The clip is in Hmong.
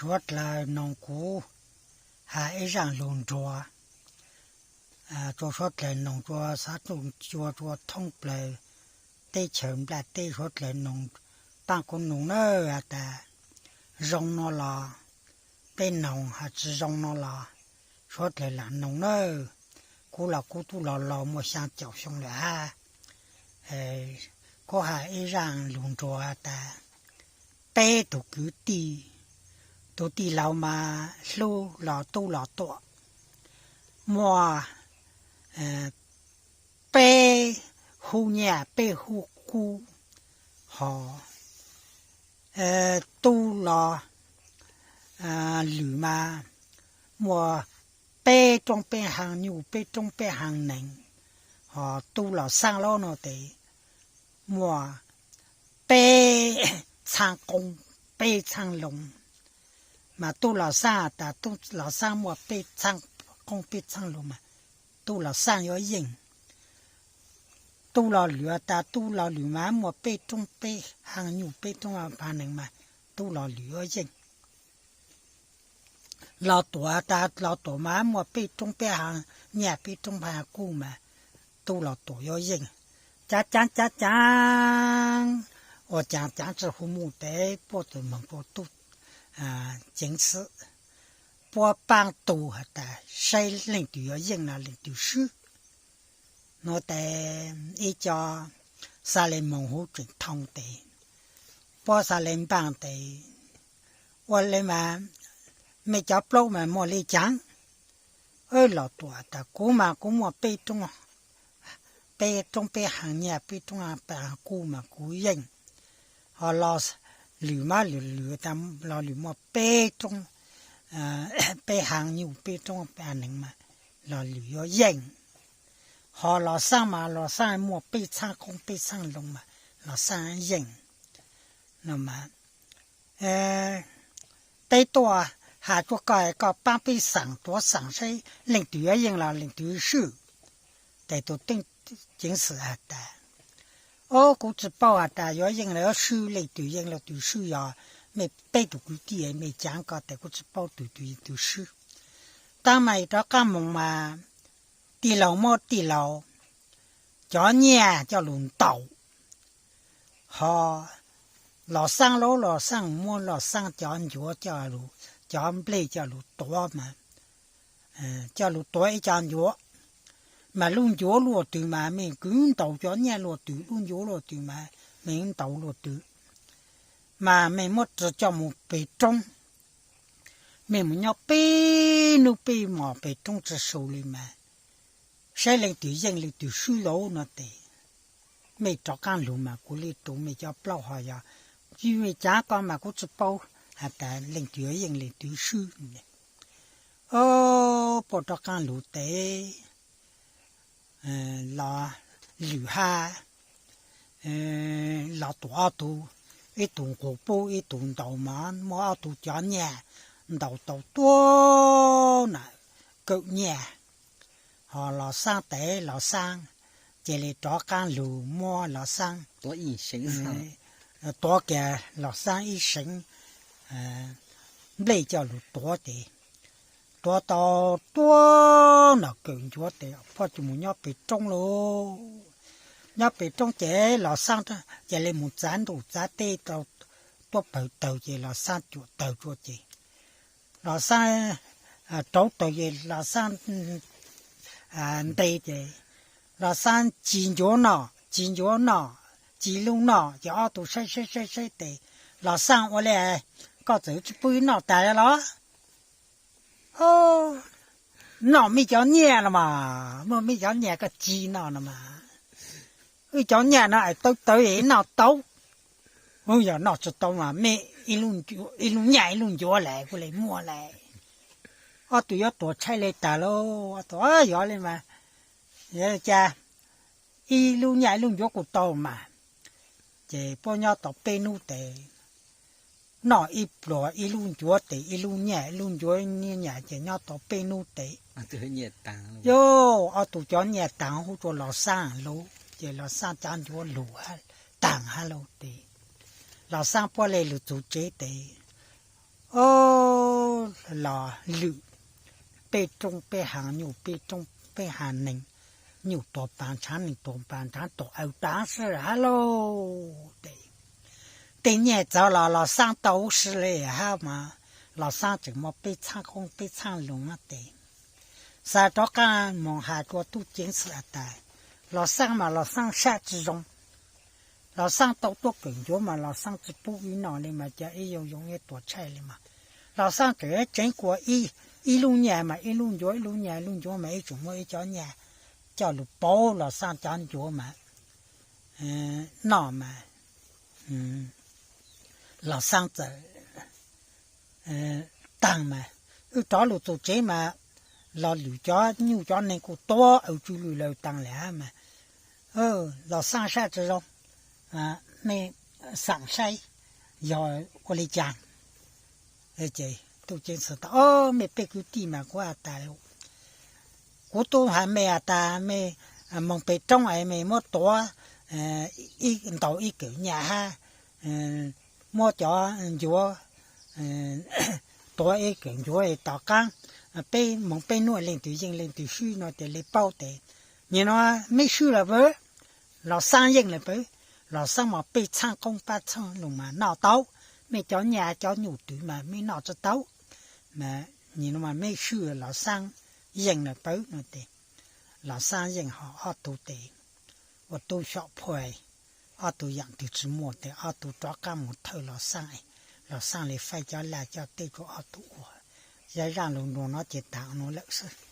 Suav dlawg noog kuv has ib zaaj lug nruag rua suav dlawg noog, rua xav rua cua rua thoob plawg teb chaws nplaj teb, suav dlawg noog paab kuv noog nawb. Has tas zoo no los peb noog, has tsi zoo no los suav dlawg lam noog nawb. Kuv los kuv tub los laus muaj xyaa caum xyoo lawm hab. Kuv has ib zaaj lug nruag tas peb tug kwv tij, tug tij laug mas hlub los tub los tuam, muaj peb hub nyiaj peb hub kub, ho tub los lwm mas muaj peb roob peb haaj nyuj peb roob peb haaj nees, ho tub los xaab lauj no tes muaj peb txhaaj qoob peb txhaaj loo. Mas tub los xaab tas tub los xaab muaj peb txhaaj qoob peb txhaaj loo mas tub los xaab yuav yeej. Tub los lwm tas tub los lwm mas muaj peb roob peb haaj nyuj peb roob haaj nees mas tub los lwm yuav yeej. Los tuam tas los tuam mas muaj peb roob peb haaj nyiaj peb roob haaj kub mas tub los tuam yuav yeej. Caav caav caav caav, ua caav caav tsi hu mus tes puab txawm moog rua tub ceev xwm, puab paab tug has tas saib leej twg yuav yeej los leej twg swb. Nuav tes ib co xaav le moog huv tseem thoo tes, puab xaav le npaaj tes, ua le mas mej cov plaub mas muaj le caav. Los tuam tas kuv mas kuv muaj peb roob, peb roob peb haaj nyiaj peb roob haaj kub mas kuv yeej. Ho los lwm mas lwm lwm tas los lwm muaj peb roob, peb haaj nyuj peb roob peb haaj nees mas los lwm yuav yeej. Ho los xaab mas los xaab muaj peb txhaaj qoob peb txhaaj loo mas los xaab yeej. No mas peb tuaj has rua koj, koj paab peb xaam tuav xaam saib leej twg yuav yeej los leej twg swb. Tes tug ceev xwm has tas, o, kuv tsi paub has tas yuav yeej los yuav swb, leej twg yeej los twg swb, yog mej peb tug kwv tij mej caav ko tes kuv tsi paub tug twg yeej twg swb. Taab mas rov qaab moog mas tij laug muab tij laug cov nyiaj coj lug ntaus, ho los xaab lauj los xaab muab los xaab cov ncuav, cov nplej coj lug tuav mas, coj lug tuav ib co ncuav. Mas lub ncuav luaj twg mas mej kwv ntaus cov nyiaj luaj twg, lub ncuav luaj twg mas mej ntaus luaj twg. Mas mej muab coj mus peg roob, mej mus nyob peb nub peb mos peg roob tsi su li mas saib leej twg yeej leej twg swb lauj no tes, mej rov qaab lug mas kuv le rua mej cov plaub ho yog, mej caav ko mas kuv tsi paub has tas leej twg yeej leej twg swb. O, puab rov qaab lug tes los lwm hab los tuam ob tug, ib tug nqug pub ib tug ntaus mas muab ob tug cov nyiaj ntaus tau tuab na kawm nyiaj. Ho los xaab tes los xaab, cia li rov qaab lug muab los xaab tuav kiag los xaab ib seev nplej coj lug tuav tes, tuav tau tuab no kawm ncuav tes puab tsi mus nyob peg roob lauj. Nyob peg roob ces los xaab cia li mus txav ntuj txav teb tuab pawg tawg ces los xaab cuam tawg rua ces los xaab rauv tawg ces los xaab nte ces los xaab ci ncuav noj, ci ncuav noj, ci lub noj ces ob tug saib saib saib saib tes los xaab ua li, koj txawm tsi pub wb noj tas los? Noj mej cov nyiaj no mas, muaj mej cov nyiaj koj ci noj no mas. Wb cov nyiaj no es tawv tawv es noj tau. Yog noj tsi tau mas mej ib lub nyiaj ib lub ncuav lawm kuj le muaj lawm. Ob tug yuav tuag tshaib le taag lauj. Ob tug, yog le mas, yog le cas, ib lub nyiaj ib lub ncuav kuj tau mas. Ces puab nyob tau peb nub tes, noj ib pluag ib lub ncuav tes ib lub nyiaj ib lub ncuav nyiaj ces nyob tau peb nub tes, yog ob tug cov nyiaj taag huv rua los xaab lug ces los xaab cov ncuav lug taag hab lauj tes, los xaab puab le lug txug tsev tes, Ob, los lwm peb roob peb hav nyuj, peb roob peb hav neeg, nyuj tuag pas ntshav, neeg tuag pas ntshav, tuag aws pas sib hab lauj. Ces tej nyiaj txawv los Los Xaab tau huv si li hab mas, Los Xaab tseem muaj peb txhaab qoob peb txhaab loo no ces, xav rov qab moog has rua tub ceev xwm has tas, Los Xaab mas Los Xaab sab tsi zoo. Los Xaab tau tuab kawm ncuav mas Los Xaab tsi pub ib noj li mas, ca ib yoo yoo ib tuam tshaij li mas. Los Xaab tseem tseev kuas ib lub nyiaj mas ib lub ncuav, ib lub nyiaj ib lub ncuav mas ib tsoom muaj ib cov nyiaj coj lug pauv Los Xaab cov ncuav mas noj mas Los Xaab txawm taag mas, wb rov lug txug tsev mas, los lwm cov nyuj cov neeg kuj tuab aws tsw lwm lawm taag lawm mas, Los Xaab sab tsi zoo, mej xaam saib yog ua li caag. Ces tub ceev xwm tas, Ob, mej peb kwv tij mas kuv has tas, kuv tub has mej has tas mej moog peg roob es mej muab tuav ib ntaus ib kawm nyiaj hab, muab cov ncuav tuav ib kawm ncuav, tom qaab peb moog peb nub leej twg yeej leej twg swb no ces le paub tes, nim no mej swb lawm pab, Los Xaab yeej lawm pab. Los Xaab mas peb txhaab qoob pab txhaab loo mas noj tau, mej cov nyiaj cov nyuj twm mas mej noj tsi tau, mas nim no mas mej swb, Los Xaab yeej lawm pab no tes, Los Xaab yeej ho ob tug tes ua tub xyom phuaj, ob tug yaam twg tsi muaj tes ob tug rov qaab moog thawj Los Xaab, Los Xaab le faib cov laj coj teb rua ob tug ua. Zaj lug nua no ces taag nuav lawm xwb.